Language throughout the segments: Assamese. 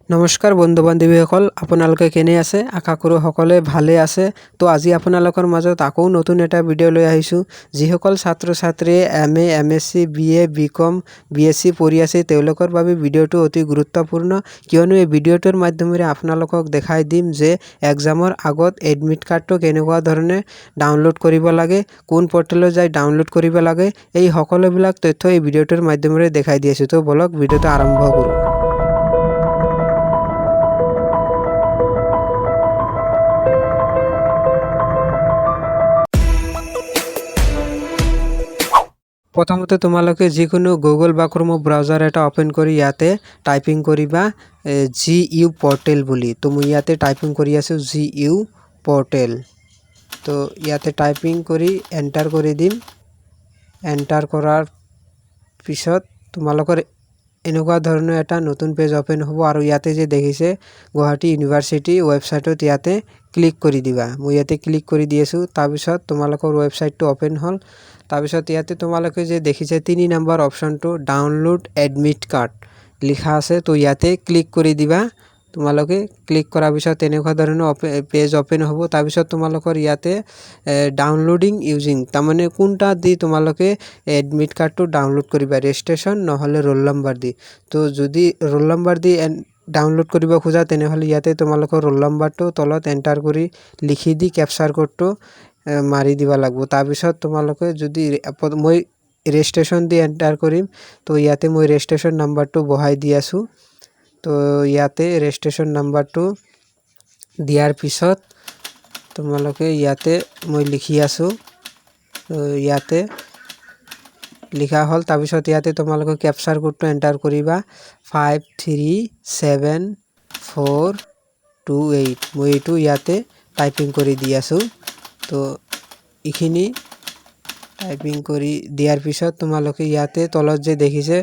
নমস্কাৰ বন্ধু বান্ধৱীসকল, আপোনালোকে কেনে আছে? আশা কৰোঁ সকলোৱে ভালে আছে। তো আজি আপোনালোকৰ মাজত আকৌ নতুন এটা ভিডিঅ' লৈ আহিছোঁ। যিসকল ছাত্ৰ ছাত্ৰীয়ে M A, M S C, B A, B com, B S C পঢ়ি আছে, তেওঁলোকৰ বাবে ভিডিঅ'টো অতি গুৰুত্বপূৰ্ণ, কিয়নো এই ভিডিঅ'টোৰ মাধ্যমেৰে আপোনালোকক দেখাই দিম যে এক্সামৰ আগত এডমিট কাৰ্ডটো কেনেকুৱা ধৰণে ডাউনলোড কৰিব লাগে, কোন পৰ্টেলত যাই ডাউনলোড কৰিব লাগে। এই সকলোবিলাক তথ্য এই ভিডিঅ'টোৰ মাধ্যমেৰে দেখাই দি আছোঁ। তো বলক, ভিডিঅ'টো আৰম্ভ কৰোঁ। প্ৰথমতে তোমালোকে যিকোনো গুগল বা ক্ৰোম ব্ৰাউজাৰ এটা অ'পেন কৰি ইয়াতে টাইপিং কৰিবা জি ইউ পৰ্টেল বুলি। তো মই ইয়াতে টাইপিং কৰি আছোঁ জি ইউ পৰ্টেল। তো ইয়াতে টাইপিং কৰি এণ্টাৰ কৰি দিম। এণ্টাৰ কৰাৰ পিছত তোমালোকৰ এনেকুৱা ধৰণৰ এটা নতুন পেজ অ'পেন হ'ব আৰু ইয়াতে যে দেখিছে গুৱাহাটী ইউনিভাৰ্চিটি ৱেবছাইটত, ইয়াতে ক্লিক কৰি দিবা। মই ইয়াতে ক্লিক কৰি দি আছোঁ। তাৰপিছত তোমালোকৰ ৱেবছাইটটো অ'পেন হ'ল। তাৰপিছত ইয়াতে তোমালোকে যে দেখিছে 3 নম্বৰ অপশ্যনটো, ডাউনলোড এডমিট কাৰ্ড লিখা আছে, তো ইয়াতে ক্লিক কৰি দিবা। তোমালোকে ক্লিক কৰাৰ পিছত তেনেকুৱা ধৰণৰ পেজ অ'পেন হ'ব। তাৰপিছত তোমালোকৰ ইয়াতে ডাউনলোডিং ইউজিং, তাৰমানে কোনটা দি তোমালোকে এডমিট কাৰ্ডটো ডাউনলোড কৰিবা, ৰেজিষ্ট্ৰেশ্যন নহ'লে ৰোল নম্বৰ দি। তো যদি ৰোল নম্বৰ দি ডাউনলোড কৰিব খোজা, তেনেহ'লে ইয়াতে তোমালোকৰ ৰোল নম্বৰটো তলত এণ্টাৰ কৰি লিখি দি কেপচাৰ কোডটো মাৰি দিব লাগিব। তাৰপিছত তোমালোকে যদি, মই ৰেজিষ্ট্ৰেশ্যন দি এণ্টাৰ কৰিম, তো ইয়াতে মই ৰেজিষ্ট্ৰেশ্যন নাম্বাৰটো বহাই দি আছোঁ। তো ইয়াতে ৰেজিষ্ট্ৰেশ্যন নাম্বাৰটো দিয়াৰ পিছত তোমালোকে ইয়াতে মই লিখি আছোঁ। ইয়াতে লিখা হ'ল। তাৰপিছত ইয়াতে তোমালোকে কেপচাৰ কোডটো এণ্টাৰ কৰিবা, 537428। মই এইটো ইয়াতে টাইপিং কৰি দি আছোঁ। তো এইখিনি টাইপিং কৰি দিয়াৰ পিছত তোমালোকে ইয়াতে তলত যে দেখিছে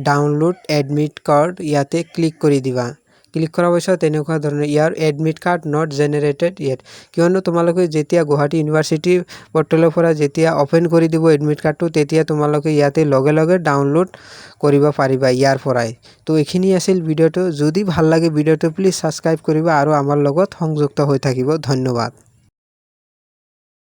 ডাউনলোড এডমিট কাৰ্ড, ইয়াতে ক্লিক কৰি দিবা। ক্লিক কৰাৰ পিছত এনেকুৱা ধৰণৰ "Your admit card not generated yet", কিয়নো তোমালোকে যেতিয়া গুৱাহাটী ইউনিভাৰ্চিটি পৰ্টেলৰ পৰা যেতিয়া অ'পেন কৰি দিব এডমিট কাৰ্ডটো, তেতিয়া তোমালোকে ইয়াতে লগে লগে ডাউনলোড কৰিব পাৰিবা ইয়াৰ পৰাই। তো এইখিনি আছিল ভিডিঅ'টো। যদি ভাল লাগে ভিডিঅ'টো, প্লিজ ছাবস্ক্ৰাইব কৰিবা আৰু আমাৰ লগত সংযুক্ত হৈ থাকিব। ধন্যবাদ।